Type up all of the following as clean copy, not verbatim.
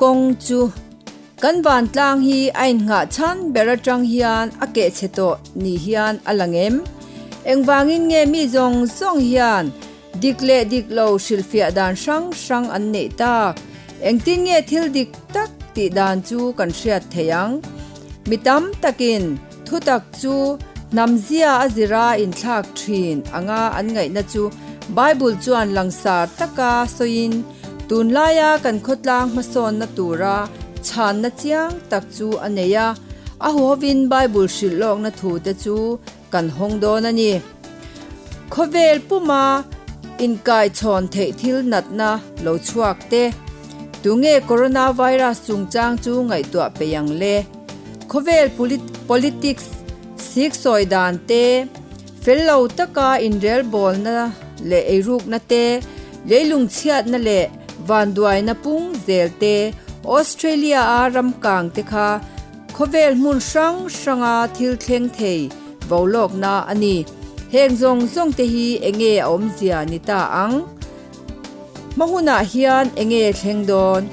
Kawng chu kan vantlang hi a innghah chhan ber atang hian a keh chhe tawh ni hian a lang em? Engvangin nge mi zawng zawng hian dik leh dik lo hrilhfiah dan hrang hrang an neih tak? Engtin nge thil dik tak tih dan chu kan hriat theih ang? Mi tam takin thutak chu hnamzia a zira inthlak thin anga an ngaihna chu Bible chuan langsar taka sawiin Tunlaia kan khawtlang hmasawnna tura chhanna chiang tak chu a nei a, a huhovin Bible hrilh lawkna thute chu kan hawng dawn a ni. Khawvel puma inkaichhawn theih thil natna lo chhuak te, tunge coronavirus chungchang chu ngaihtuah peih ang le? Khawvel politics siksawi dan te, Fel lo taka inrelbawlna leh eirukna te, leilung chhiatna leh vanduaina pung zel te, Australia-a ramkang te kha khawvel hmun hrang hranga thil thleng thei vo lawkna a ni. Heng zawng zawng te hi enge a awmzia ni ta ang? Hma hunah hian enge thleng dawn?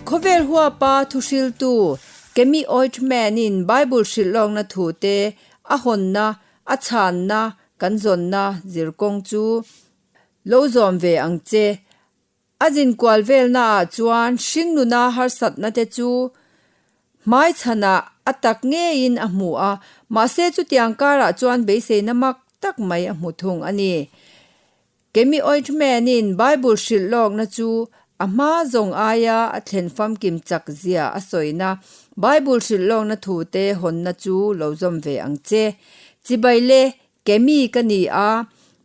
Khawvel huapa thuhriltu Kemi Oitman-in Bible hrilh lawkna thu te A hawnna, a chhanna, kan zawnna zir kawng chu lo zawm ve ang che. A zinkual velnaah chuan hringnuna harsatna te chu hmaichhanah a tak ngeiin a hmu a, mahse chutiang karah chuan beiseina mak tak mai a hmu thung a ni. Kemi Ointment-in Bible hrilh lawkna chu a hma zawng aia a thlen famkim chak zia a sawina Bible hrilh lawkna thute hawnna chu lo zawm ve ang che. Chibai le, Kemi ka ni a,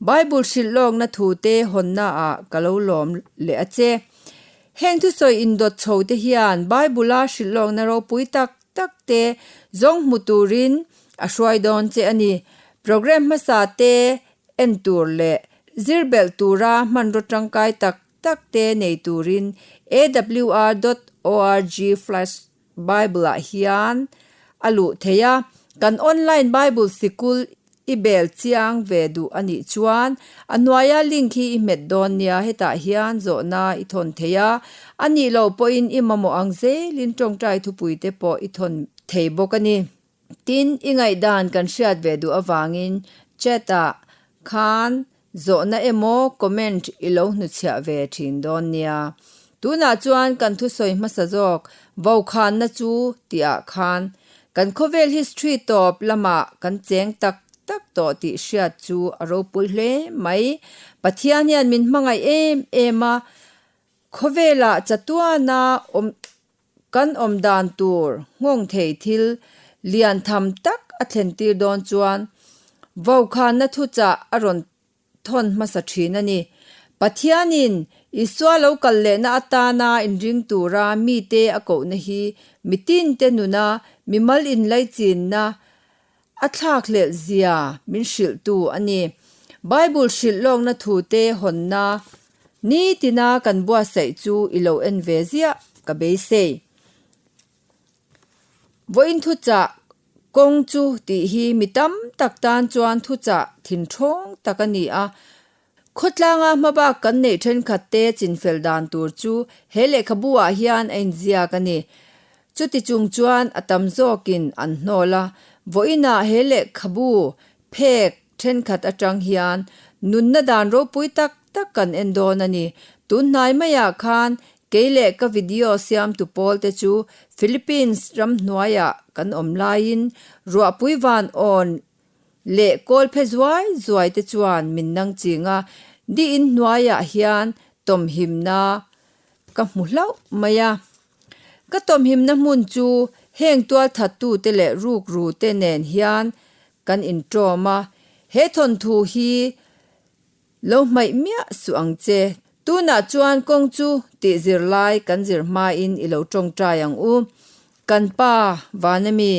Bible hrilh lawkna thute hawnnaah ka lo lawm leh a che. Heng thusawi indawt chho te hian Bible-a hrilh lawkna ropui tak tak te zawng hmu turin a hruai dawn che a ni. Programme hmasa te En tur leh zir belh tura hmanraw tangkai tak tak te nei turin awr dot org flash bible ah hian a luh theih a. Kan online bible sikul i bel chiang ve duh a nih chuan a hnuaia link hi i hmet dawn nia hetah hian zawhna i thawn thei a, a nih loh pawhin i mamawh ang zelin tawngtai thupui te pawh i thawn thei bawk a ni. Tin, i ngaihdan kan hriat ve duh avangin chat ah khan zawhna emaw comment i lo hnuchhiah ve thin dawn nia. Tunah chuan kan thusawi hmasa zawk vokhanna chu tih ah khan kan khawvel history tawp lamah kan cheng tak tak tawh tih hriat chu a ropui hle mai. Pathian hian min hmangaih em em a, khawvelah chatuana awm Kan awm dan tur nghawng thei thil lian tham tak a thlen tir dawn chuan vokhanna thuchah a rawn thawn hmasa thin a ni. Pathianin Isua lo kal lehna atana inring tura mite a kohna hi mitinte nuna mimal inlaichinna a thlakhlelh zia min hrilhtu a ni. Bible hrilh lawkna thute hawnna nitina kan buatsaih chu i lo en ve ziah ka beisei. Vawiin thuchah kawng chu tih hi mi tam tak tan chuan thuchah thinthawng tak a ni a. Khawtlanga hmabak kan neih thenkhat te chinfel dan tur chu he lehkhabu ah hian a inziak a ni. Chuti chung chuan a tam zawkin an hnawl a, vawiinah he lehkhabu phek thenkhat atang hian nunna dan ropui tak tak kan en dawn a ni. Tun hnai maiah khan kei leh ka video siamtu pawl te chu Philippines ramhnuaiah kan awm laiin ruahpui van awn Leh kawl phe zuai zuai te chuan min nang ching a, di in hnuaiah hian tawmhimna ka hmu hlauh mai a. Ka tawmhimna hmun chu heng tualthattu te leh rukru te nen hian kan inṭawm a, he thawnthu hi Lo hmaih miah suh ang che. Tunah chuan kawng chu tih zir lai kan zir hmain i lo tawngtai ang u. Kan Pa, van ami,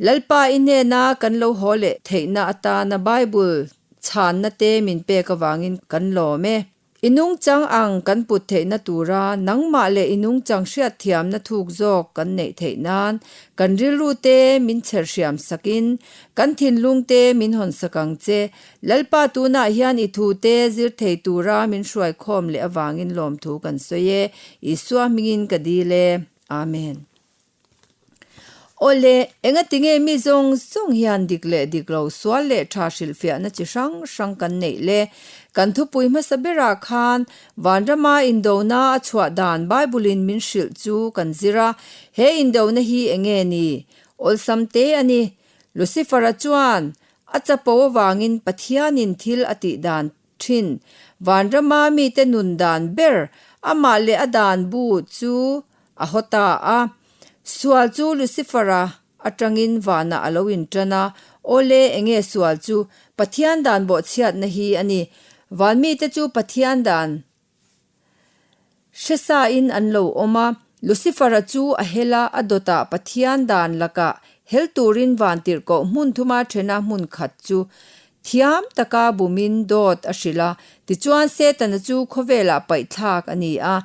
Lalpa i hnena kan lo haw leh theihna atana Bible chhanna te min pek avangin kan lawm e. I nungchang ang kan put theihna tura nangmah leh i nungchang hriatthiamna thuk zawk kan neih theih nan kan rilru te min chher hriam sakin kan thinlung te min hawn sak ang che. Lalpa tunah hian i thu te zir thei tura min hruai khawm leh avangin lawmthu kan sawi e. Isua hmingin ka dil e. Amen. Awle, engatinge mi zawng zawng hian dik leh dik lo sual leh tha hrilhfiahna chi hrang hrang kan neih le? Kan thupui hmasa berah khan Vanrama indona a chhuah dan Bible-in min hrilh chu kan zir a, he indona hi enge ni? Awlsam te a ni. Lucifer-a chuan a chapo avangin Pathianin thil a tih dan thin. Vanrama mite nun dan ber amah leh a dan bu chu a haw ta a. Sual chu Lucifer-a atangin vanah a lo intan a, Awle, enge sual chu? Pathian dan bawhchhiatna hi a ni. Van mite chu Pathian dan Hre sain an lo awm a, Lucifer-a chu a hel a, a dawtah Pathian dan lakah hel turin vantirhkoh hmun thuma thena hmun khat chu thiam taka bumin dawt a hrilh a. Tichuan Setana chu khawvelah paihthlak a ni a,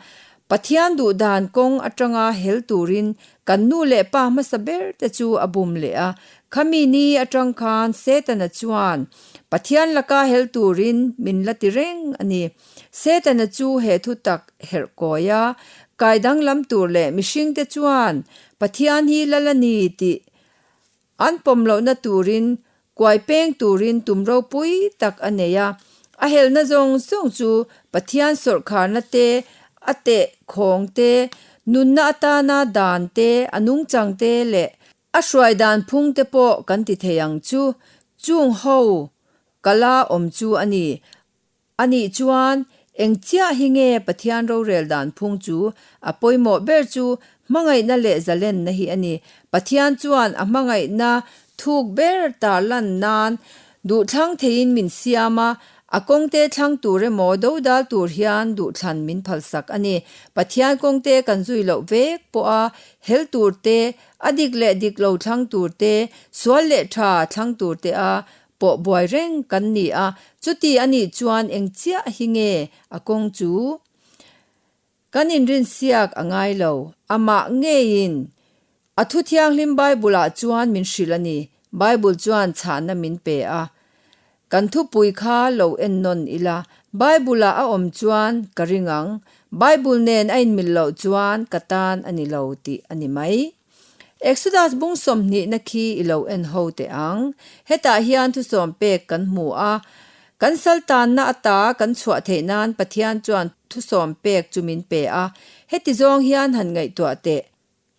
Pathian duh dan kawng atanga hel turin kan nu leh pa hmasa ber te chu a bum leh a. Khami ni atang khan Setana chuan Pathian laka hel turin min la ti reng a ni. Setana chu he thu tak herh kawi a, kai danglam tur leh mihringte chuan Pathian hi lal a ni tih an pawm lohna turin kuai peng turin tum ropui tak a nei a. A helna zawng zawng chu Pathian sawrhkharna te, a teh khawng te, nunna atana dan te, a nungchang te leh a hruai dan phung te pawh kan ti thei ang chu. Chung ho kala awm chu a ni. A nih chuan, eng chiah hi nge Pathian rorel dan phung chu? A pawimawh ber chu hmangaihna leh zalenna hi a ni. Pathian chuan a hmangaihna thuk ber tarlan nan duhthlang theiin min siam a, a kawngte thlang tur emaw dodal tur hian duhthlan min phalsak a ni. Pathian kawngte kan zui loh vek pawha hel tur te, a dik leh dik lo thlang tur te, sual leh tha thlang tur te a Pawh buai reng kan ni a, chuti a nih chuan eng chiah hi nge a kawng chu? Kan inrinsiak a ngai lo, amah ngeiin a thu thianghlim Bible-ah chuan min hrilh a ni. Bible chuan chhahna min pe a, kan thupui kha lo ennawn ila, Bible-ah a awm chuan ka ring ang, Bible nen a inmil loh chuan ka tan a ni lo tih a ni mai. Exodus bung sawmhnihna khi i lo en ho teh ang. Hetah hian thusawm pek kan hmu a. Kan saltanna ata kan chhuah theih nan Pathian chuan thusawm pek chu min pe a. Heti zawng hian han ngaihtuah teh.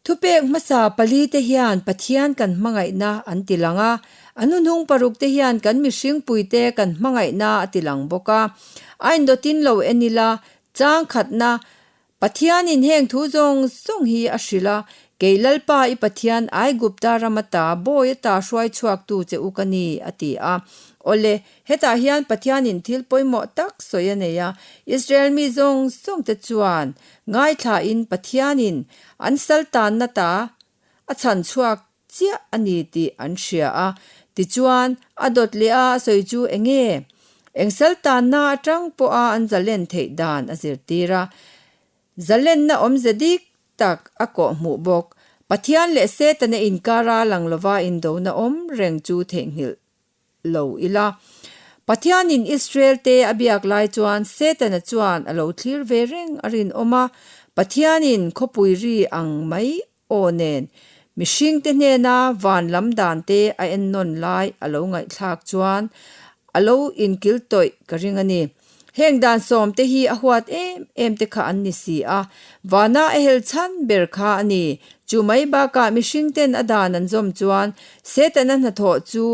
Thupek hmasa pali te hian Pathian kan hmangaihna an ti lang a. A hnuhnung paruk te hian kan mihringpuite kan hmangaihna a ti lang bawk a. A indawtin lo en ila, chang khatna Pathianin heng thu zawng zawng hi a hrilh a, Kei Lalpa i Pathian Aigupta ram ata bawi ata hruai chhuaktu che u ka ni, a ti a. Awle, hetah hian Pathianin thil pawimawh tak sawi a nei a, Israel mi zawng zawngte chuan ngaithlain Pathianin an saltanna ta a chhan chhuak chiah a ni tih an hria a, tichuan a dawt leh a a sawi chu eng nge? Eng saltanna atang pawha an zalen theih dan a zirtir a, zalenna awmze dik tak a kawh hmuh bawk. Pathian leh Setana inkara lang lova indona awm reng chu theihnghilh lo ila. Pathianin Israel-te a biak lai chuan Setana chuan a lo thlir ve reng a rinawm a, Pathianin khawpui ri ang mai Aw nen, mihringte hnena van lam dante a ennawn lai a lo ngaihthlak chuan a lo inkil tawih ka ring a ni. Heng dan sawmte hi a huat em em te kha an ni si a, vana a hel chhan ber kha a ni. Chu mai bakah mihringten a dan an zawm chuan Setana hnathawh chu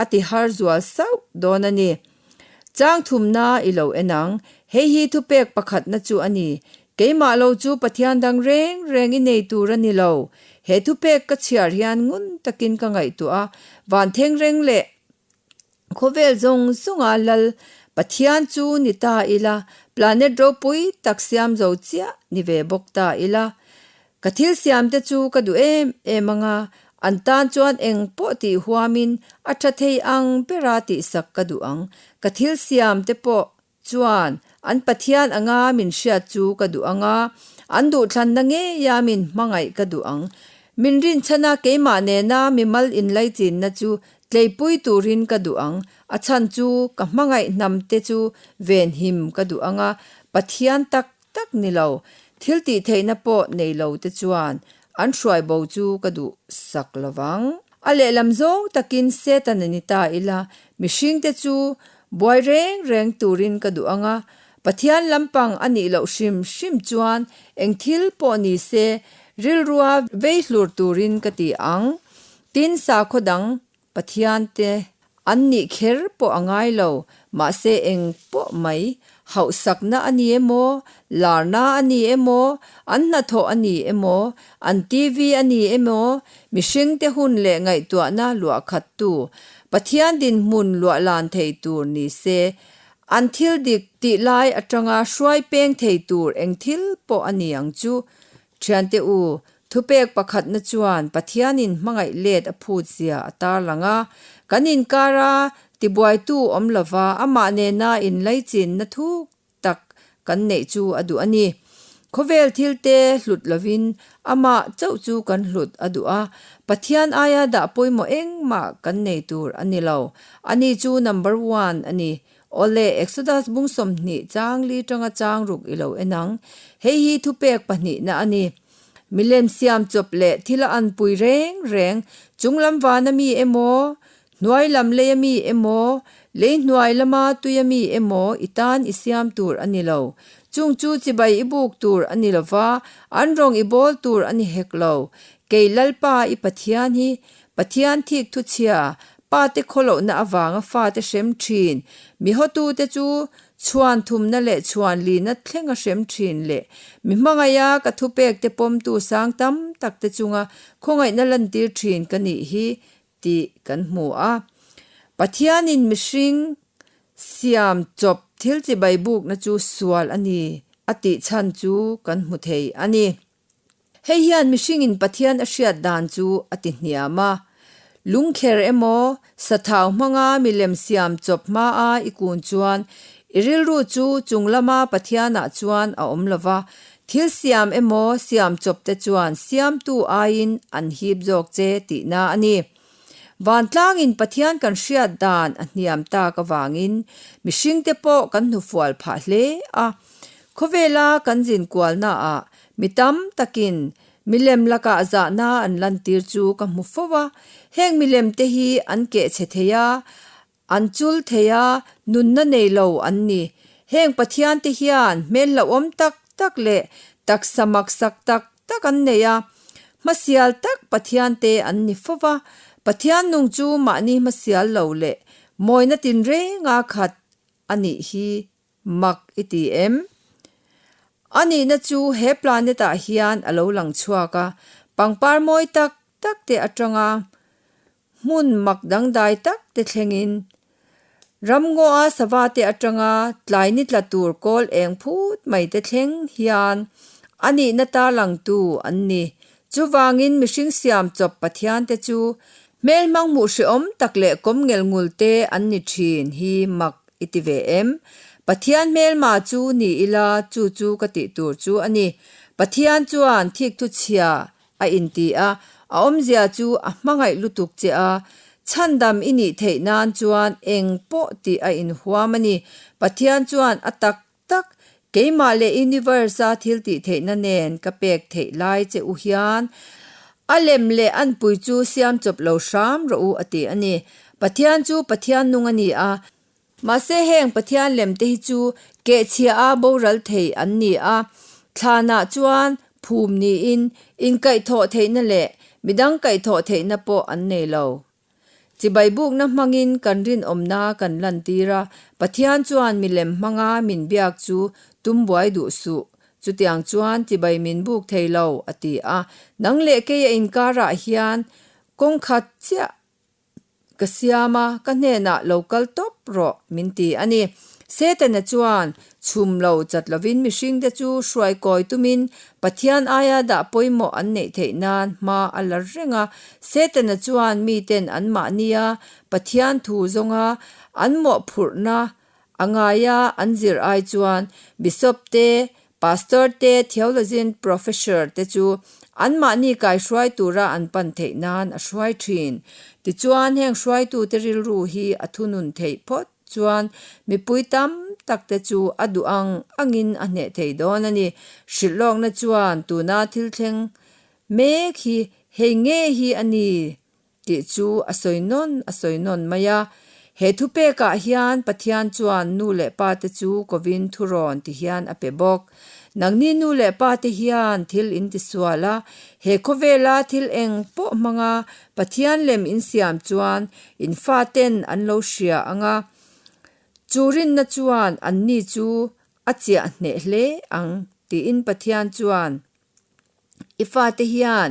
a ti har zual sauh dawn a ni. Chang thumna i lo en ang. Hei hi thupek pakhatna chu a ni. Keimah lo chu Pathian dang reng reng i nei tur a ni lo. He thupek ka chhiar hian ngun takin ka ngaihtuah a, van thengreng leh khawvel zawng zawnga lal Pathian chu ni ta ila, planet ropui tak siam zo chiah ni ve bawk ta ila. Ka thil siamte chu ka duh em em ang a, an tan chuan eng pawh tih huamin a tha thei ang bera tihsak ka duh ang. Ka thil siamte pawh chuan An Pathian anga min hriat chu ka duh ang a, an duhthlanna ngeia min hmangaih ka duh ang. Min rinchhana keimah nena mimal inlaichinna chu tleipui turin ka duh ang. A chhan chu ka hmangaih hnamte chu venhim ka duh ang a, Pathian tak tak ni lo, thil tih theihna pawh nei lo te chuan an hruai bo chu ka duh sak lo vang. A lehlam zawng takin Satan a ni ta ila, mihringte chu buai reng reng turin ka duh ang a, Pathian lampang a nih loh hrim hrim chuan eng thil pawh ni se rilrua vei hlur turin ka ti ang. Tin, sakhaw dang Pathian te an nih kher pawh a ngai lo, mahse eng pawh mai, hauhsakna a ni emaw, larna a ni emaw, an hnathawh a ni emaw, an TV a ni emaw, mihringte hun leh ngaihtuahna luah khattu, Pathian dinhmun luah lan thei tur ni se, an thil dik tih lai atanga hruai peng thei tur eng thil pawh a ni ang chu. Thiante u, Thupek pakhatna chuan Pathianin hmangaih let a phut zia a tarlang a, kan inkara tibuaitu awm lova amah nena inlaichinna thuk tak kan neih chu a duh a ni. Khawvel thilte hlut lovin amah chauh chu kan hlut a duh a, Pathian aia dah pawimawh engmah kan nei tur a ni lo. Ani chu number one a ni. Awle, Exodus bung 20 chang li tanga chang ruk i lo en ang. Hei hi thupek pahnihna a ni. Milem siam chawp leh thil a anpui reng reng, chung lam vana mi emaw, hnuai lam leia mi emaw, lei hnuai lama tuia mi emaw i tan i siam tur a ni lo. Chung chu chibai i buk tur a ni lo va, an rawng i bawl tur a ni hek lo. Kei Lalpa i Pathian hi, Pathian thik thuchhia, pate khawlohna avanga fate hrem thin, mi hotute chu Chhuan thumna leh chhuan lina thleng a hrem thin leh mi hmangaiha ka thupekte pawmtu sang tam takte chunga khawngaihna lantir thin ka nih hi tih kan hmu a. Pathianin mihring siam chawp thil chibai bukna chu sual a ni a tih chhan chu kan hmu thei a ni. Hei hian mihringin Pathian a hriat dan chu a ti hniam a. Lungkher emaw, sathau hmanga milem siam chawp hmaa i kun chuan i rilru chu chung lama Pathianah chuan a awm lo va, thil siam emaw siam chawp te chuan siamtu aiin an hip zawk che tihna a ni. Vantlangin Pathian kan hriat dan a hniam tak avangin mihringte pawh kan hnufual phah hle a. Khawvela kan zin kualnaah Mi tam takin milem lakah zahna an lantir chu ka hmu fo a, heng milem te hi an keh chhe thei a, an chul thei a, nunna nei lo an ni. Heng Pathian te hian hmel hlauhawm tak tak leh taksa maksak tak tak an nei a, hmasial tak Pathian te an ni fo va, Pathian nung chu mahni hmasial lo leh mawina tinrenga khat a nih hi Mak i ti em? A nihna chu he planet ah hian a lo lang chhuak a, pangpar mawi tak tak te atanga hmun mak dangdai tak te thlengin ramngaw a sava te atanga tlai ni tla tur kawl eng phut mai te thleng hian a nihna tarlangtu an ni. Chuvangin mihring siam chawp Pathian te chu hmelhmang hmuh hrehawm tak leh kawm ngel ngul te an ni thin hi mak I ti ve em? Pathian hmelma chu ni ila chu chu ka tih tur chu a ni. Pathian chuan thikthu chhia a inti a, a awmzia chu a hmangaih lutuk che a, chhandam i nih theih nan chuan eng pawh tih a inhuam a ni. Pathian chuan a tak tak, keimah leh universe-a thil tih theihna nen ka pek theih lai che u hian a lem leh anpui chu siam chawp lo hram rawh u a ti a ni. Pathian chu Pathian nung a ni a, mahse heng Pathian lem te hi chu kehchhia a boral thei an ni a, thlanah chuan phum niin inkaihthawh theihna leh midang kaihthawh theihna pawh an nei lo. Chibai bukna hmangin kan rinawmna kan lantir a, Pathian chuan milem hmanga min biak chu tum buai duh suh. Chutiang chuan chibai min buk thei lo, a ti a. Nang leh kei a inkarah hian kawng khat chiah ka siam a, ka hnenah lo kal tawp rawh, min ti a ni. Setana chuan chhum lo chat lovin mihringte chu hruai kawi tumin Pathian aia dah pawimawh an neih theih nan hma a la reng a. Setana chuan miten anmahnia Pathian thu zawnga an mawhphurhna A ngaia an zir ai chuan Bishop te, Pastor te, Theologian Professor te chu anmahni kaihruai tura an pan theih nan a hruai thin. Tichuan heng hruaitute rilru hi a thunun theih phawt chuan mipui tam tak te chu a duh ang angin a hneh thei dawn a ni. Hrilhlawkna chuan tuna thil thleng mek hi hei nge hi a ni tih chu a sawi nawn a sawi nawn mai a. He thupekah hian Pathian chuan nu leh pa te chu kovin thurawn ti hian a pe bawk. Nangni nu leh pa te hian thil in ti sual a, he khawvela thil eng pawh hmanga Pathian lem in siam chuan in faten an lo hria ang a, chu rinna chuan anni chu a chiah hneh hle ang tiin Pathian chuan I fate hian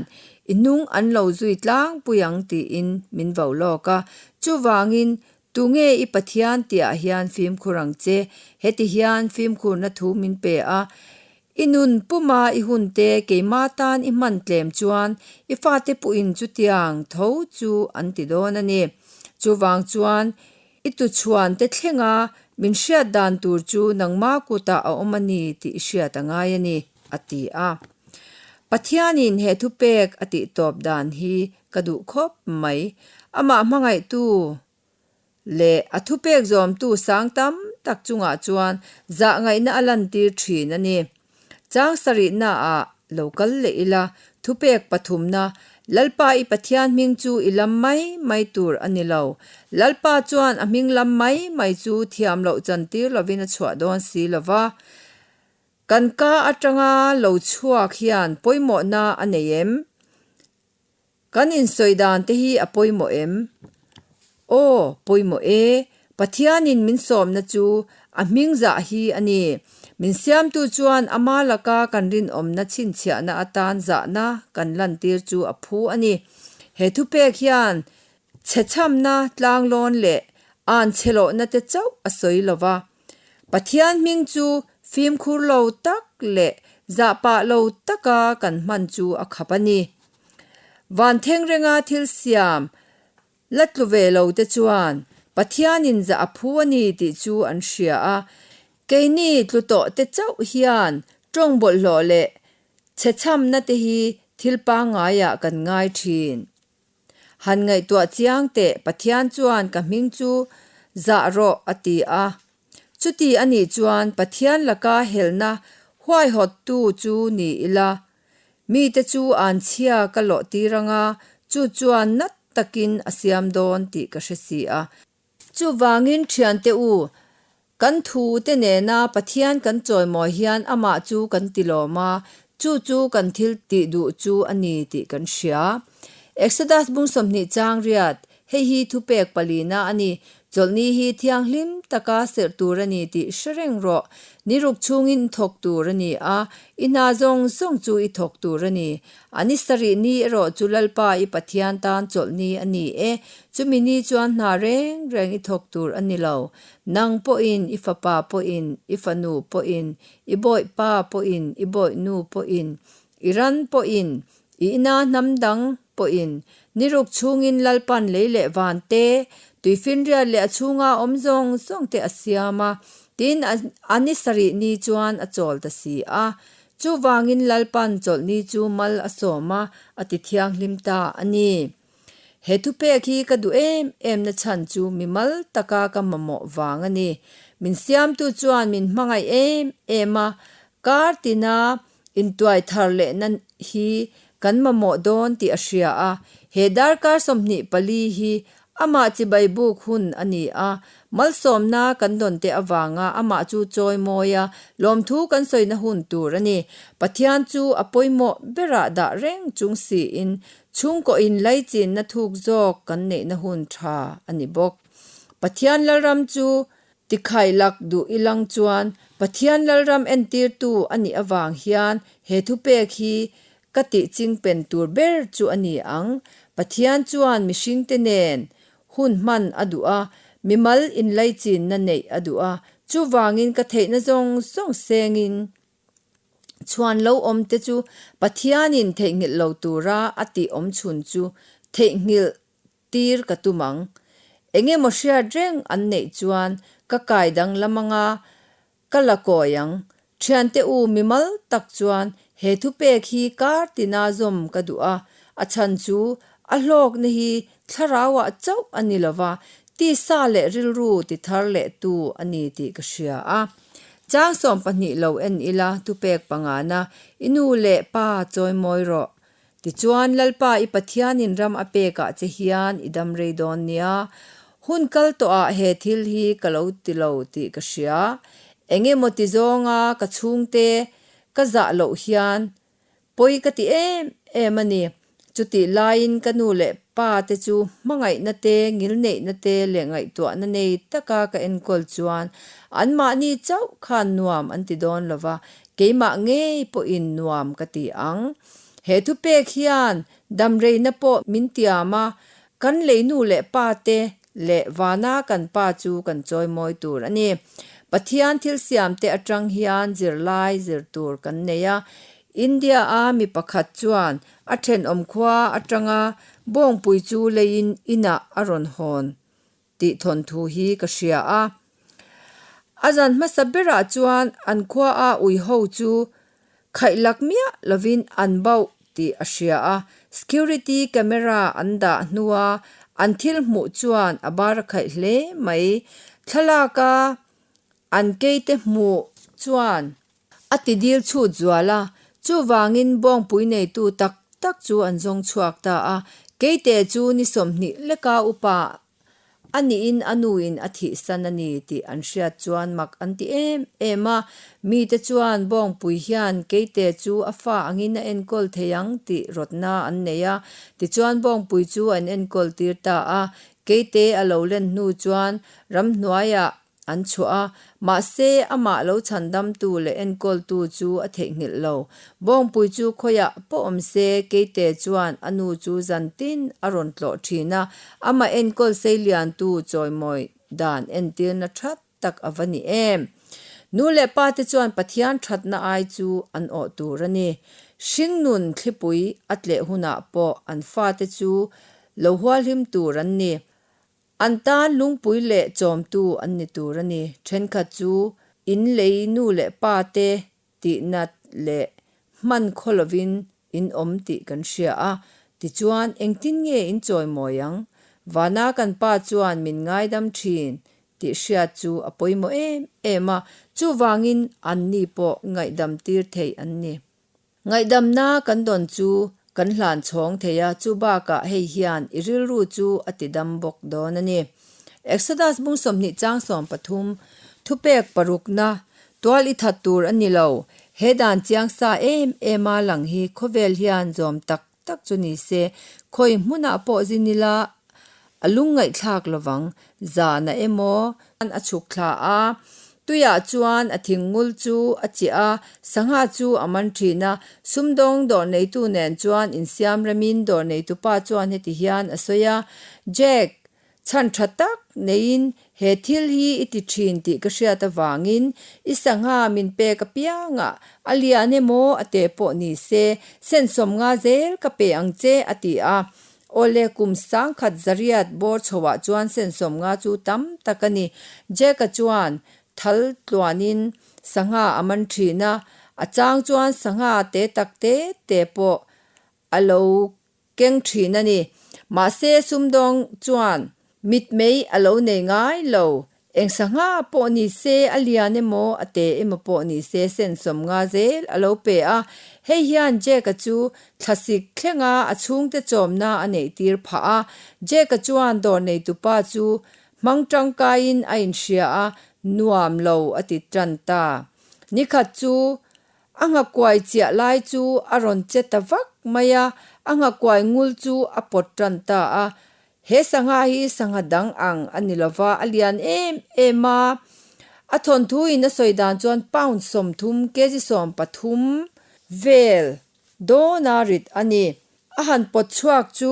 i hnung an lo zui tlangpui ang tiin min vo lawk a. Chuvangin, tunge i Pathian tihah hian fimkhur ang che? Heti hian fimkhurna thu min pe a, I nun puma i hunte keima tan i hman tlem chuan i fate puhin chutiang tho chu an ti dawn a ni. Chuvang chuan, I tuchhuan te thlenga min hriat dan tur chu nangma kutah a awm a ni tih i hriat a ngai a ni, a ti a. Pathianin he thupek a tih tawp dan hi ka duh khawp mai. Amah hmangaihtu leh a thupek zawmtu sang tam tak chungah chuan zahngaihna a lantir thin a ni. Chang sarihnaah lo kal leh ila, thupek pathumna, Lalpa i Pathian hming chu i lam mai mai tur a ni lo. Lalpa chuan a hming lam mai mai chu thiam loh chantir lovin a chhuah dawn si lo va. Kan ka atanga lo chhuak hian pawimawhna a nei em? Kan insawi dan te hi a pawimawh em? Aw, pawimawh e. Pathianin min sawmna chu a hming zah hi a ni. Min siamtu chuan ama laka kan rinawmna chhinchhiahna atan zahna kan lantir chu a phu a ni. He thupek hian chhechhamna tlanglawn leh an chhelawhna te chauh a sawi lo va. Pathian hming chu fimkhur lo tak leh zahpah lo taka kan hman chu a khap a ni. Van thengrenga thil siam la tlu ve lo te chuan Pathianin zah a phu a ni tih chu an hria a, keini tlu tawh te chauh hian tawng bawlhhlawh leh chhechhamna te hi thil pangngaiah kan ngai thin. Han ngaihtuah chiang teh Pathian chuan ka hming chu zah rawh a ti a. Chuti a nih chuan Pathian laka helna huaihawttu chu ni ila. Mite chu an chhia ka lawh tir anga chu chuan nat takin a siam dawn tih ka hre si a. Chuvangin thiante u, kan thu te nena Pathian kan chawimawi hian amah chu kan ti lawm a, chu chu kan thil tih duh chu a ni tih kan hria. Exodus bung 20 chang riat, hei hi thupek palina a ni. Chawlhni hi thianghlim taka serh tur a ni tih hre reng rawh. Ni ruk chhungin i thawk tur a ni a, i hna zawng zawng chu i thawk tur a ni. A ni sarih ni erawh chu Lalpa i Pathian tan chawlhni a ni e. Chumi ni chuan hna reng reng i thawk tur a ni lo. Nang pawhin, i fapa pawhin, i fanu pawhin, i bawihpa pawhin, i bawihnu pawhin, i ran pawhin, i ina hnam dang pawhin, ni ruk chhungin Lalpan lei leh van te, tuifinriat leh a chhunga awm zawng zawng te a siam a, tin a ni sarih ni chuan a chawl ta si a. Chuvangin Lalpan chawlhni chu mal a sawm a, a ti thianghlim ta a ni. He thupek hi ka duh em em na chhan chu mimal taka ka mamawh vang a ni. Min siamtu chuan min hmangaih em em a, kar tina intuai thar lehna hi kan mamawh dawn tih a hria a. He darkar 24 hi Amah chibai buk hun a ni a, malsawmna kan dawn te avanga amah chu chawi mawi a, lawmthu kan sawina hun tur a ni. Pathian chu a pawimawh berah dah reng chung siin chhungkaw inlaichinna thuk zawk kan neihna hun tha a ni bawk. Pathian Lalram chu Tikhailak duh i lang chuan Pathian Lalram entirtu a nih avang hian he thupek hi ka tih chingpen tur ber chu a ni ang. Pathian chuan mihringte nen hun hman a duh a, mimal inlaichinna neih a duh a, chuvangin ka theihna zawng zawng sengin chhuan lo awm te chu Pathianin theihnghilh lo tura a tih awm chhun chu theihnghilh tir ka tum ang. Eng emaw hriat reng an neih chuan Ka kai danglam anga ka la kawi ang. Thiante u mimal tak chuan he thupek hi kar tina zawm ka duh a, a chhan chu a hlawkna hi thlarauah chauh a ni lova, tisa leh rilru ti thar leh tu a ni tih ka hria a. Chang 12 lo en ila thupek pangana i nu leh pa chawimawi rawh. Tichuan Lalpa i Pathianin ram a pekah che hian i dam rei dawn nia. Hun kal tawhah he thil hi ka lo ti lo tih ka hria. Eng emaw ti zawnga ka chhungte ka zah loh hian pawi ka ti em em a ni. Chutih laiin ka nu leh pa te chu hmangaihna te, ngilneihna te leh ngaihtuahna nei taka ka enkawl chuan anmahni chauh khan nuam an ti dawn lo va, keimah ngei pawhin nuam ka ti ang. He thupek hian damreina pawh min tiam a, kan lei nu leh pa te leh vana kan pa chu kan chawimawi tur a ni. Pathian thil siam te atang hian zirlai zir tur kan nei a. India a mi pakhat chuan a thenawm khua atanga bawngpui chu leiin inah a rawn hawn tih thawnthu hi ka hria a. A zan hmasa berah chuan an khua a ui ho chu khaih lak miah lovin an bauh tih a hria a. Security camera an dah hnua an thil hmuh chuan a bar a khaih hle mai. Thlalak a an keite hmuh chuan A ti dil chhut zual a, chuvangin bawngpui neitu tak tak chu an zawng chhuak ta a. Keite chu ni 20 leka upa a niin a nuin a thihsan a ni tih an hriat chuan mak an ti em em a. Mite chuan bawngpui hian keite chu a fa angin a enkawl thei ang tih rawtna an nei a. Tichuan bawngpui chu an enkawl tir ta a. Keite a lo len hnu chuan ramhnuaiah An chhuah a, mahse amah lo chhandamtu leh enkawltu chu a theihnghilh lo. Bawngpui chu khawiah pawh awm se, Keite chuan a nu chu zan tin a rawn tlawh thin a, amah enkawl seiliantu chawimawi dan entirna tha tak a va ni em! Nu leh pa te chuan Pathian thatna ai chu an awh tur a ni. Hringnun thlipui a tleh hunah pawh an fate chu lo hualhim tur an ni. An tan lungpui leh chawmtu an ni tur a ni. Thenkhat chu in lei nu leh pa te tihnat leh hman khaw lovin in awm tih kan hria a, tichuan engtin nge in chawimawi ang? Vana kan pa chuan min ngaidam thin tih hriat chu a pawimawh em em a, chuvangin anni pawh ngaihdam tir theih an ni. Ngaihdamna kan dawn chu kan hlan chhawng thei a, chu bakah hei hian i rilru chu a ti dam bawk dawn a ni. Exodus bung 20 chang 13, Thupek parukna, Tual i that tur a ni lo, he dan chiang sa em em a lang hi khawvel hian zawm tak tak chu ni se, khawi hmunah pawh zin ila A lungngaihthlak lovang, zahna emaw a chhuk thla a, tuiah chuan a thingngul chu a chiah a, sangha chu a man thin a, sumdawng dawr neitu nen chuan insiam remin dawr neitupa chuan heti hian a sawi a, Jack, chhan tha tak neiin he thil hi i ti thin tih ka hriat avangin i sangha min pek apiangah a lian emaw a teh pawh ni se, sensawm nga zel ka pe ang che, a ti a. Awle, kum 1000 zariat bawr chhoah chuan sensawm nga chu tam tak a ni. Jack-a chuan thal tluanin sangha a man thin a, a chang chuan sangha te tak te te pawh a lo keng thin a ni. Mahse, sumdawng chuan mitmei a lo nei ngai lo. Eng sangha pawh ni se, a lian emaw, a te emaw pawh ni se, sen 50 zel a lo pe a. Hei hian Jack-a chu thlasik thlenga a chhungte chawmna a neih tir phah a. Jack-a chuan dawr neitupa chu hmang tangkaiin a inhria a, nuam lo a ti tan ta. Nikhat chu a nghakuai chiah lai chu a rawn che ta vak mai a, a nghakuai ngul chu a pawt tan ta a. He sangha hi sangha dang ang a ni lova, a lian em em a. A thawnthu in a sawi dan chuan pound 30, kg 13, vel dawna rit a ni. A han pawt chhuak chu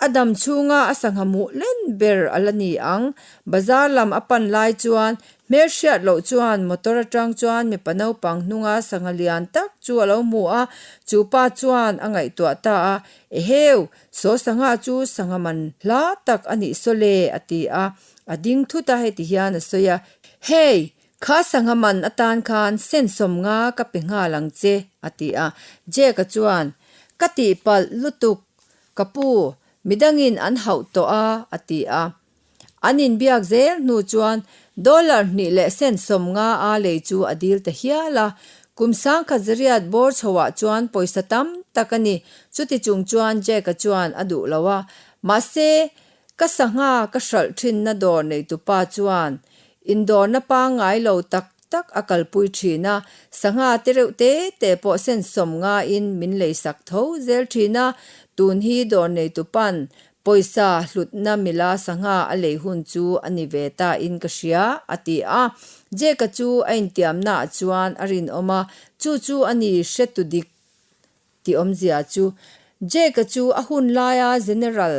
a dam chhunga a sangha muh len ber a la ni ang. Bazar lam a pan lai chuan hmelhriat loh chuan motor atang chuan mipa naupang hnunga sangha lian tak chu a lo hmu a, chu pa chuan a ngaihtuah ta a, Eheu! Saw sangha chu sangha man hla tak a nih saw le, a ti a. A ding thut a, heti hian a sawi a. Hei, kha sangha man atan khan sen 50 ka pe nghal ang che, a ti a. Jake-a chuan, Ka tihpalh lutuk, ka pu, midangin an hauh tawh a, a ti a. An inbiak zel hnu chuan dollar hnih leh sen 50 a lei chu a dil ta hial a. Kum sangkhat zariat bawr chhoah chuan pawisa tam tak a ni. Chuti chung chuan Jack-a chuan a duh lo a. Mahse, ka sangha ka hralh thinna dawr neitupa chuan indawrna pangngai lo tak tak a kalpui thin a, sangha te reuh te te pawh sen 50 in min leisak tho zel thin a. Tun hi dawr neitupa'n Pawisa hlutna mila sangha a lei hun chu a ni ve ta in ka hria, a ti a. Jake-a chu a intiamnaah chuan a rinawm a, chu chu a ni hretu dik tih awmzia chu. Jake-a chu a hun laia General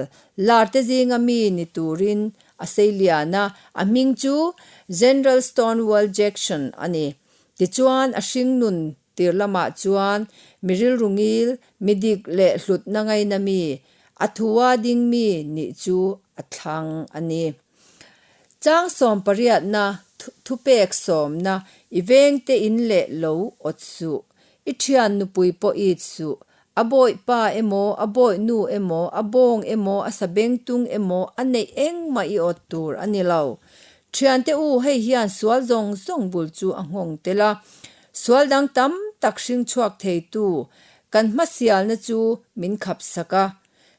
larte zinga mi ni turin a sei lian a, a hming chu General Stonewall Jackson a ni. Tichuan a hringnun Tir lamah chuan mi rilru ngil, mi dik leh hlutna ngaina mi, a thua ding mi nih chu a thlang a ni. Chang sawm pariatna, thupek sawmna, i vengte in leh lo awt suh, i thian nupui pawh it suh, a bawihpa emaw, a bawihnu emaw, a bawng emaw, a sabengtung emaw, a neih engmah i awt tur a ni lo. Thiante u, hei hian sual zawng zawng bul chu a nghawng tel a. Sual dang tam tak hring chhuak theitu kan hmasialna chu min khap sak a.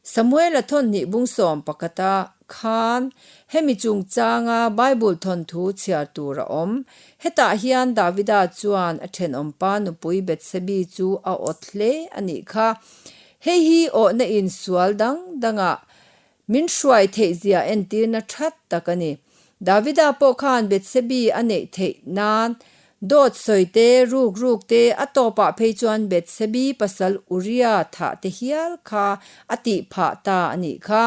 Samuela thawnhnih bung sawm pakhata khan hemi chungchanga Bible thawnthu chhiar tur a awm. Hetah hian Davida chuan a thenawmpa nupui Bethsebi chu a awt hle a nih kha. Hei hi awhna in sual dang dangah Min hruai theih zia entirna that tak a ni. Davida pawh khan Bethsebi a neih theih nan dawt sawi te, ruk ruk te, a tawpah phei chuan Bethsebi pasal Uria thah te hial kha a tih phah ta a nih kha.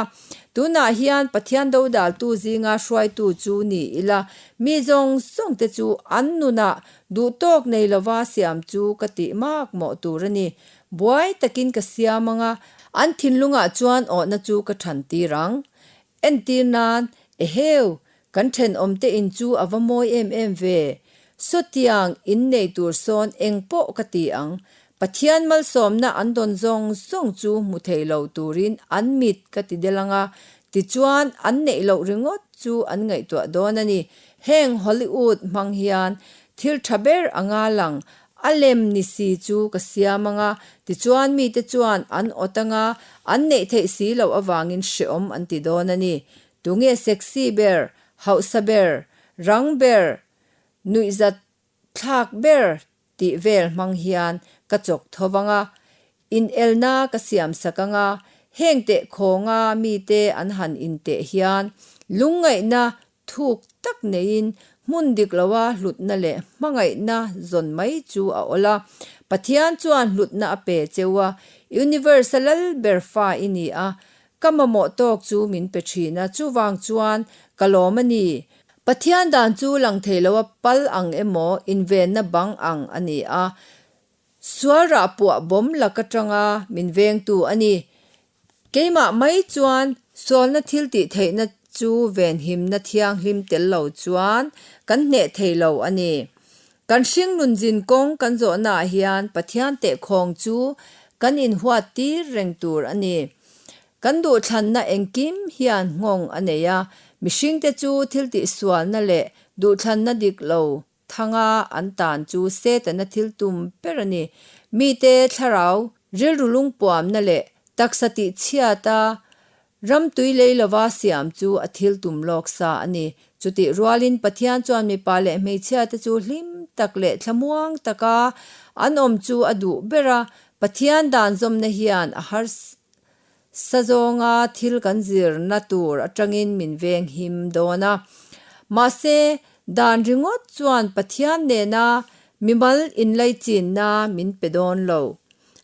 Tunah hian Pathian dodaltu zinga hruaitu chu ni ila, mi zawng zawng te chu an nunah duhtawk nei lova siam chu ka tih mak mawh tur a ni. Buai takin ka siam ang a, an thinlungah chuan awhna chu ka than tir ang. Entir nan, Eheu, kan thenawmte in chu a va mawi em em ve. Sawtiang in nei tur sawn eng pawh ka ti ang. Pathian malsawmna an dawn zawng zawng chu hmu thei lo turin an mit ka ti del ang a, tichuan an neih loh ringawt chu an ngaihtuah dawn a ni. Heng Hollywood hmang hian thil tha ber anga lang A lem ni si chu ka siam ang a, tichuan mite chuan an awt ang a, an neih theih si loh avangin hreawm an ti dawn a ni. Tunge sexy ber, hausa ber, rang ber, nuihzat thlak ber tih vel hmang hian ka chawk tho vang a, inelna ka siam sak ang a, heng teh khawnga mite an han inteh hian lungngaihna Thuk tak neiin hmun dik loa hlutna leh hmangaihna zawn mai chu a awl a. Pathian chuan hlutna a pe cheu a, Universe-a lal ber fa i ni a, ka mamawh tawk chu min pe thin a, chuvang chuan ka lawm a ni. Pathian dan chu lang thei loa pal ang emaw invenna bang ang a ni a, sual rah puah bawm lak atanga min vengtu a ni. Keimah mai chuan sualna thil tih theihna chu venhimna thianghlim tel lo chuan kan hneh thei lo a ni. Kan hringnun zin kawng kan zawhnaah hian Pathian tehkhawng chu kan inhuat tir reng tur a ni. Kan duhthlanna engkim hian nghawng a nei a, mihringte chu thil tih sualna leh duhthlanna dik lo Thanga an tan chu Setana thil tum ber a ni. Mite thlarau rilru lungpuamna leh taksa tihchhiata ramtui lei lova siam chu a thil tum lawk sa a ni. Chutih rualin Pathian chuan mipa leh hmeichhiate chu hlim tak leh thlamuang taka an awm chu a duh ber a. Pathian dan zawmna hian a harsa Sa zawnga thil kan zirna tur atangin min veng him dawn a. Mahse, dan ringawt chuan Pathian nena mimal inlaichinna min pe dawn lo.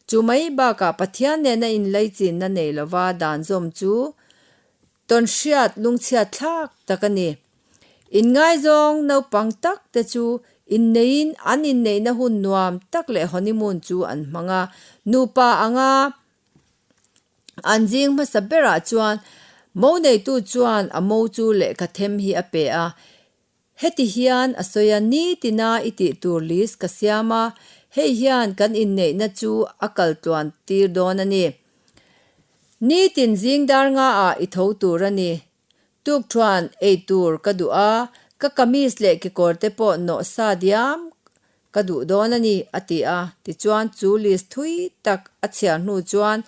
Chu mai bakah Pathian nena inlaichinna nei lova dan zawm chu tawnhriat lungchhiat thlak tak a ni. Inngaizawng naupang tak te chu inneiin an inneihna hun nuam tak leh honeymoon chu an hmang a. Nupa anga An zing hmasa berah chuan mo neitu chuan a mo chu lehkha them hi a pe a. Heti hian a sawi a, Nitina i tih tur list ka siam a, hei hian kan inneihna chu a kal tluan tir dawn a ni. Nitin zing dar ngaah i tho tur a ni. Tukṭhuan ei tur ka duh a, ka kamis leh kekawr te pawh nawh sa diam ka duh dawn a ni, a ti a. Tichuan chu list thui tak a chhiar hnu chuan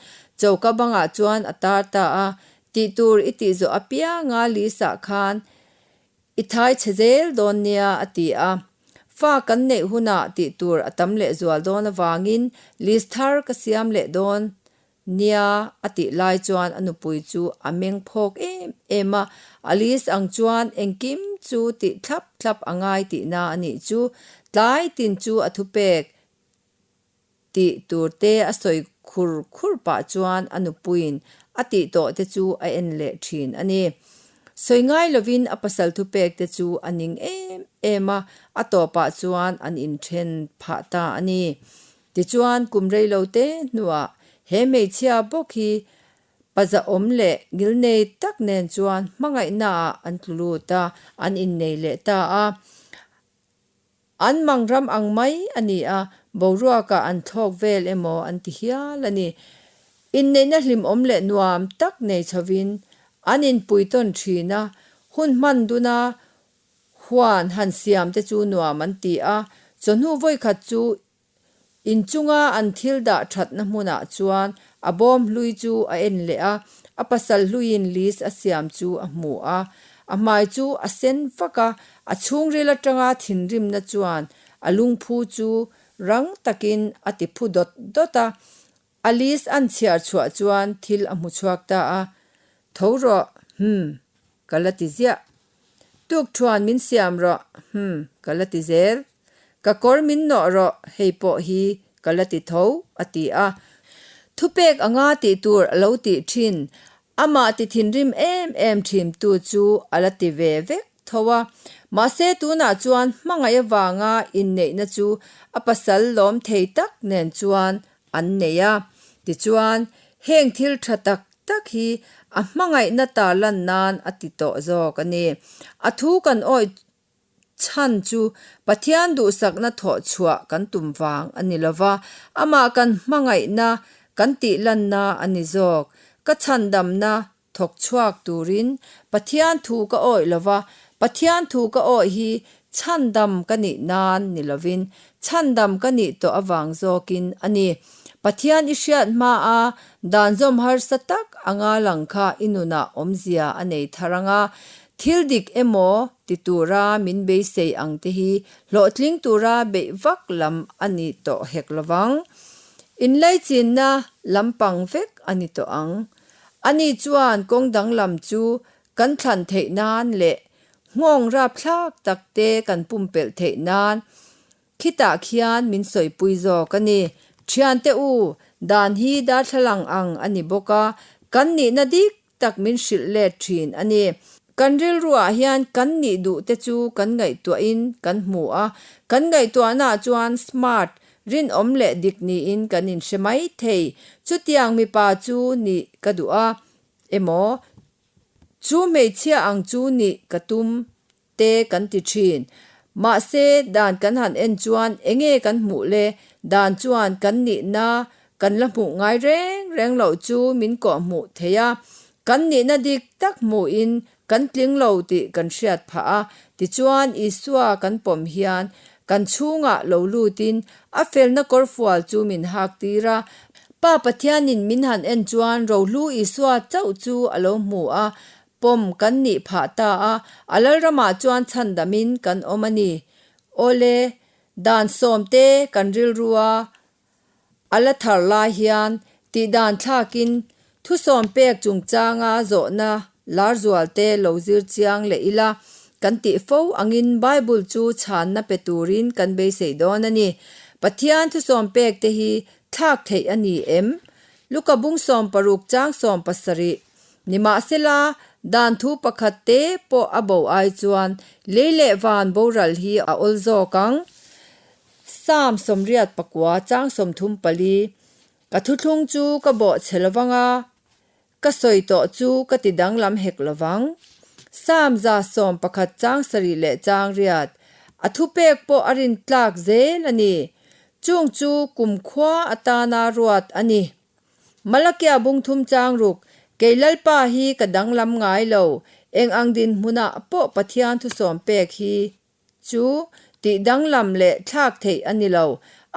choka bangah chuan a tar ta a, Tih tur i tih zawh apianga list-ah khan I thai chhe zel dawn nia, a ti a. Fa kan neih hunah tih tur a tam leh zual dawn avangin list thar ka siam leh dawn nia, a tih lai chuan a nupui chu a meng phawk em em a. A list ang chuan engkim chu tih thlap thlap a ngai tihna a nih chu. Tlai tin chu a thupek Tih tur te a sawi khur khur pah chuan a nupuiin a tih tawh te chu a en leh thin a ni. Sawi ngai lovin a pasal thupek te chu a ning em em a, a tawpah chuan an inthen phah ta a ni. Tichuan kum rei lo te hnuah he hmeichhia bawk hi paza awm leh ngilnei tak nen chuan hmangaihnaah an tlu lut a, an innei leh ta a. An mang ram ang mai a ni a, boruakah an thlawk vel emaw an ti hial a ni. Inneihna hlimawm leh nuam tak nei chhovin an inpui tawn thin a, hun hman duna huan han siam te chu nuam an ti a, chawhnu vawikhat chu Inchunga an thil dah thatna hmunah chuan a bawm hlui chu a en leh a, a pasal hluiin list a siam chu a hmu a. A hmai chu a sen fak a, a chhungril atanga thinrimna chuan a lungphu chu rang takin a ti phu dawt dawt a. A list an chhiar chhuah chuan thil a hmu chhuak ta a, Tho rawh, hmm, ka la ti ziah. Tukṭhuan min siam rawh, hmm, ka la ti zel. Ka kawr min nawh rawh, hei pawh hi ka la ti tho, a ti a. Thupek anga tih tur a lo tih ṭhin, amah ti thinrim em em ṭhintu chu a la ti ve vek tho a. Mahse tunah chuan hmangaih avanga inneihna chu a pasal lawm thei tak nen chuan an nei a. Tichuan, heng thil ṭha tak tak hi a hmangaihna tarlan nan a ti tawh zawk a ni. A thu kan awih Chhan chu Pathian duhsakna thawh chhuah kan tum vang a ni lo va, amah kan hmangaihna kan tih lanna a ni zawk. Ka chhandamna thawk chhuak turin Pathian thu ka awih lo va, Pathian thu ka awih hi chhandam ka nih nan ni lovin chhandam ka nih tawh avang zawkin a ni. Pathian i hriat hmaa dan zawm harsa tak anga lang kha i nunah awmzia a nei thar anga Thil dik emaw ti tura min beisei ang te hi hlawhtling tura beih vak lam a ni tawh hek lovang. Inlaichinna lampang vek a ni tawh ang. Ani chuan kawng danglam chu kan thlan theih nan leh nghawng rapthlak tak te kan pumpelh theih nan Khitah khian min sawipui zawk a ni. Thiante u, dan hi darthlalang ang a ni bawk a, kan nihna dik tak min hrilh let thin a ni. Kan rilruah hian kan nih duh te chu kan ngaihtuahin kan hmu a, kan ngaihtuahnaah chuan smart, rinawm leh dik niin kan inhre mai thei. Chutiang mipa chu nih ka duh a, emaw chu hmeichhia ang chu nih ka tum te kan ti thin. Mahse, dan kan han en chuan enge kan hmuh le? Dan chuan kan nihna kan la hmuh ngai reng reng loh chu min kawh hmuh thei a. Kan nihna dik tak hmuhin kan tling lo tih kan hriat phah a. Tichuan, Isua kan pawm hian kan chhungah lo lutin a felna kawrfual chu min hak tir a. Pa Pathianin min han en chuan rohlu Isua chauh chu a lo hmu a, Pawm kan nih phah ta a, a Lalramah chuan chhandamin kan awm a ni. Awle, dan sawmte kan rilrua a la thar lai hian tihdan thlakin thusawm pek chungchanga zawhna lar zualte lo zir chiang leh ila kan tih fo angin Bible chu chhanna pe turin kan beisei dawn a ni. Pathian thusawm pekte hi thlak theih a ni em? Luka bung 16 chang 17. Nimahsela, dan thu pakhat te pawh a bo ai chuan lei leh van boral hi a awl zawk ang. Psalm 84 chang 34, Ka thuthlung chu ka bawh chhe lovang a, ka sawi tawh chu ka ti danglam hek lovang. Psalm 111 chang sarih leh chang riat, A thupek pawh a rintlak zel a ni. Chung chu kumkhua atana ruat a ni. Malakia bungthum chang ruk, Kei Lalpa hi ka danglam ngai lo, eng ang dinhmunah pawh Pathian thusawm pek hi chu tih danglam leh thlak theih a ni lo,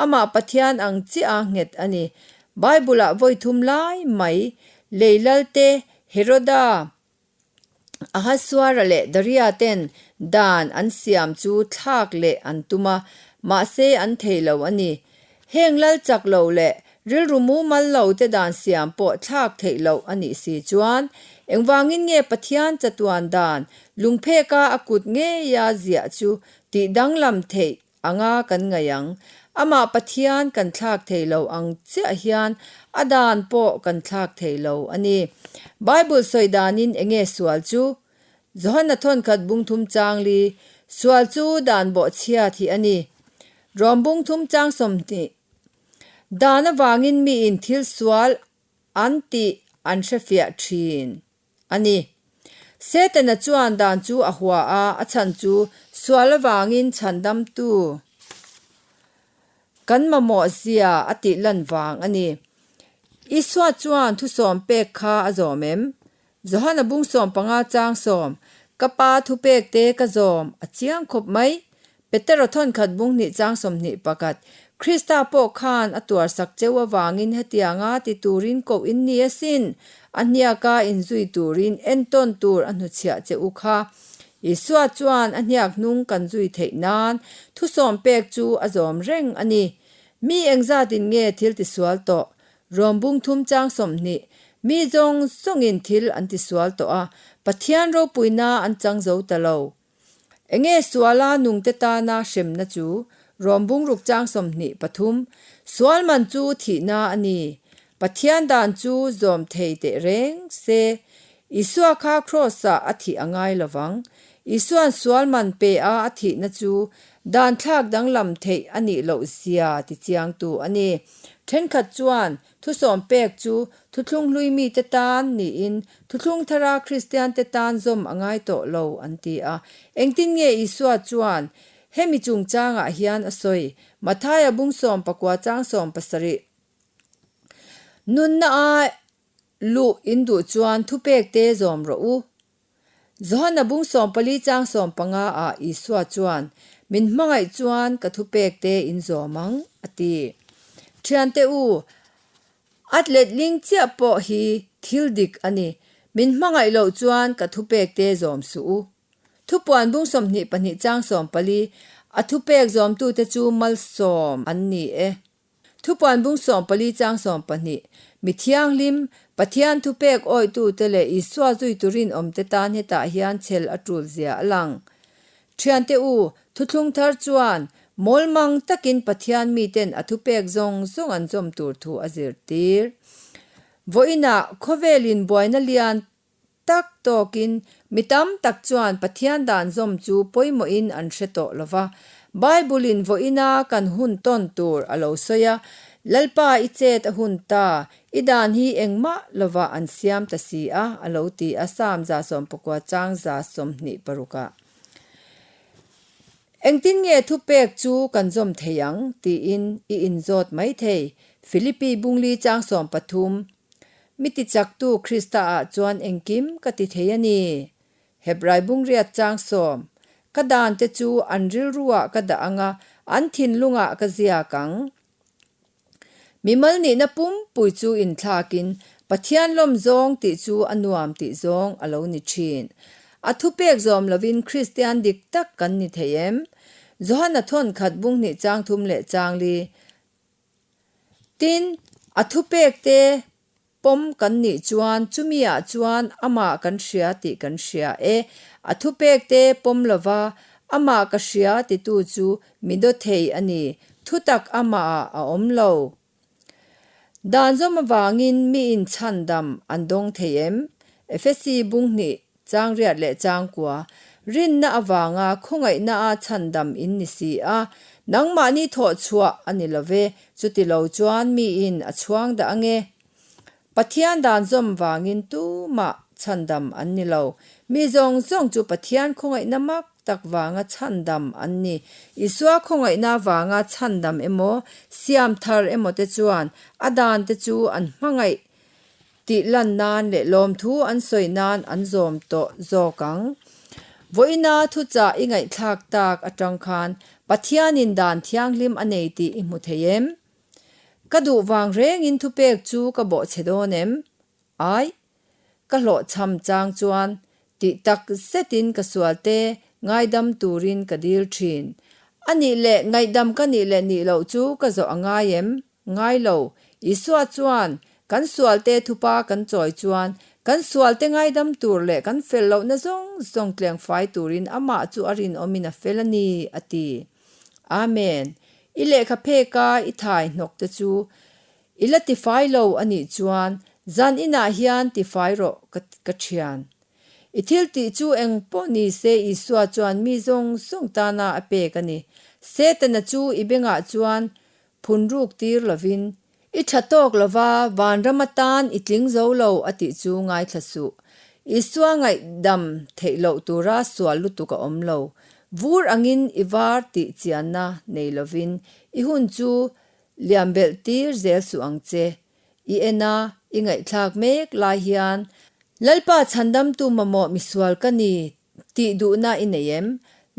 amah Pathian ang chiah a nghet a ni. Bible-ah vawi thum lai mai, lei Lalte, Heroda, Ahasuara leh Daria ten dan an siam chu thlak leh an tum a, mahse an thei lo a ni. Heng lal chak lo leh rilru mumal lo te dan siam pawh thlak theih loh a nih si chuan engvangin nge Pathian chatuan dan lungpheka a kut ngeia ziah chu tih danglam theih anga kan ngaih ang? Amah Pathian kan thlak thei lo ang chiah hian a dan pawh kan thlak thei lo a ni. Bible sawi danin enge sual chu? Johana thawnkhat bungthum changli, Sual chu dan bawhchhiat hi a ni. Rom bungthum chang 20, Dan avangin miin thil sual an tih an hrefiah thin a ni. Setana chuan dan chu a hua a, a chhan chu sual avangin chhandamtu kan mamawh zia a tih lan vang a ni. Isua chuan thusawm pek kha a zawm em? Johana bung 15 chang 10, Ka Pa thupek te ka zawm, a chiang khawp mai. Petero thawnkhat bung hnih chang 21, Krista pawh khan a tuarsak cheu avangin hetianga ti turin koh in ni asin, a hniaka inzui turin entawn tur a hnuchhiah che u kha. Isua chuan a hniak hnung kan zui theih nan thusawm pek chu a zawm reng a ni. Mi engzatin nge thil tisual tawh? Rom bung thum chang 20, Mi zawng zawngin thil an tisual tawh a, Pathian ropuina an chang zo ta lo. Enge suala nungte tana hremna chu? Rom bung ruk chang 23, Sual man chu thihna a ni. Pathian dan chu zawm thei teh reng se. Isua kha Kraws-ah a thih a ngai lo vang. Isua'n sual man pe a a thihna chu dan thlak danglam theih a nih loh zia tichiangtu a ni. Thenkhat chuan thusawm pek chu thuthlung hlui mite tan niin thuthlung thara Kristiante tan zawm a ngai tawh lo an ti a. Engtin nge Isua chuan hemi chungchangah hian a sawi? Mathaia bung 19 chang 17. Nunna a Luh in duh chuan thupek te zawm rawh u. Johana bung 14 chang 15 ah Isua chuan, Min hmangaih chuan ka thupek te in zawm ang, a ti. Thiante u, a letling chiah pawh hi thil dik a ni. Min hmangaih loh chuan ka thupek te zawm suh u. Thupuan bung 22 chang 14, A thupek zawmtute chu malsawm an ni e. Thupuan bung 14 chang 12, Mi thianghlim, Pathian thupek awihtute leh Isua zuitu rinawmte tan hetah hian chhel a tul zia a lang. Thiante u, thuthlung thar chuan mawlmang takin Pathian miten a thupek zawng zawng an zawm tur thu a zirtir. Vawiinah khawvelin buaina lian Tak tawkin, mi tam tak chuan Pathian dan zawm chu pawimawhin an hre tawh lo va. Bible-in vawiina kan hun tawn tur a lo sawi a, Lalpa i chet a hun ta, i dan hi engmah lovah an siam ta si a, a lo ti a, Psalm 119 chang 26 ah. Engtin nge thupek chu kan zawm thei ang? tiin i inzawt mai thei. Philippi bungli chang 13. Mi tichaktu Krista-ah chuan engkim ka ti thei a ni. Hebrai bungriat chang 10. Ka dante chu an rilruah ka dah ang a, an thinlungah ka ziak ang. Mimal nihna pumpui chu inthlakin Pathian lawm zawng tih chu a nuam tih zawng a lo ni thin. A thupek zawm lovin Kristian dik tak kan ni thei em? Johana thawnkhat bung hnih chang thum leh chang li. Tin, a thupek te Pawm kan nih chuan chumi ah chuan amah kan hria tih kan hria e. A thupek te pawm lova amah ka hria titu chu mi daw thei a ni. Thutak amah ah a awm lo. Dan zawm avangin mi in chhandam an dawng thei em? Efesi bung hnih Chang riat leh chang kua, rinna avanga khawngaihna a chhandam in ni si a, nangmahni thawh chhuah a ni lo ve, chuti lo chuan miin a chhuang dah ange. Pathian dan zawm vangin tumah chhandam an ni lo. Mi zawng zawng chu Pathian khawngaihna mak tak vanga chhandam an ni. Isua khawngaihna vanga chhandam emaw, siam thar emaw te chuan a dan te chu an hmangaih tih lan nan leh lawmthu an sawi nan an zawm tawh zawk ang. Vawiina thuchah i ngaihthlak tak atang khan Pathianin dan thianghlim a nei tih i hmu thei em? Ka duh vang rengin thupek chu ka bawhchhe dawn em? Ai, ka hlawhchham chang chuan tih tak zetin ka sualte ngaidam turin ka dil thin. A nih leh ngaihdam ka nih leh nih loh chu ka zawh a ngai em? Ngai lo. Isua chuan kan sualte thupa kan chawi chuan kan sualte ngaidam tur leh kan fel lohna zawng zawng tlengfai turin amah chu a rinawmin a fel a ni, a ti. Amen. I lehkha pheka i thai hnawk te chu I la tifai lo a nih chuan zan inah hian tifai rawh ka ka thian. I thil tih chu eng pawh ni se Isua chuan mi zawng zawng tana a pek a ni. Setana chu i bengah chuan phun ruk tir lovin, I tha tawk lova vanram atan i tling zo lo a tih chu ngaithla suh. Isua ngaihdam theih loh tura sual lutuk a awm lo. Vur angin i var tih chianna nei lovin i hun chu Liam belh tir zel suh ang che. I en a, i ngaihthlak mek lai hian Lalpa chhandamtu mamawh misual ka ni tih duhna i nei em?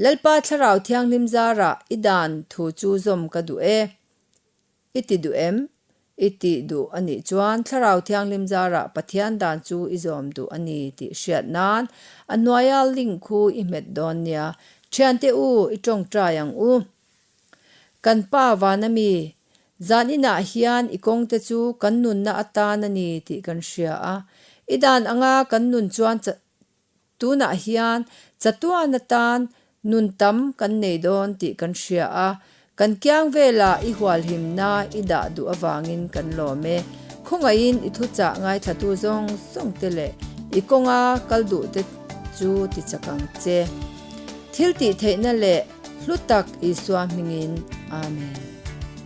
Lalpa Thlarau Thianghlim zarah i dan thu chu zawm ka duh e. I ti duh em? I tih duh a nih chuan Thlarau Thianghlim zarah Pathian dan chu i zawm duh a ni tih hriat nan a hnuaia link khu i hmet dawn nia. Thiante u, i tawngtai ang u. Kan Pa vana mi, zan inah hian i kawngte chu kan nunna atan a ni tih kan hria a. I dan anga kan nun chuan tunah hian chatuan atan nun tam kan nei dawn tih kan hria a. Kan kiang velah i hualhimna i dah duh avangin kan lawm e. Khawngaihin i thuchah ngaithlatu zawng zawngte leh i kawnga kal duhte chu ti chak ang che. Thil tih theihna leh hlu tak Isua hmingin. Amen.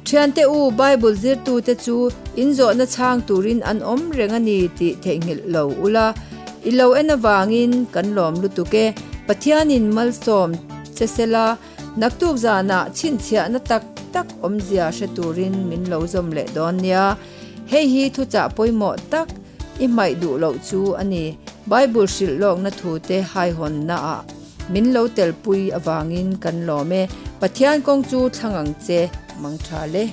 Thiante u, Bible zirtute chu in zawhna chhang turin an awm reng a ni tih theihnghilh lo ula, i lo en avangin kan lawm lutuk e. Pathianin malsawm che sela, naktuk zanah chhinchhiahna tak tak awmzia hre turin min lo zawm leh dawn nia. Hei hi thuchah pawimawh tak i hmaih duh loh chu a ni. Bible hrilh lawkna thute haihawnnaah min lo telpui avangin kan lawm e. Pathian kawng chu thlang ang che, mang tha le.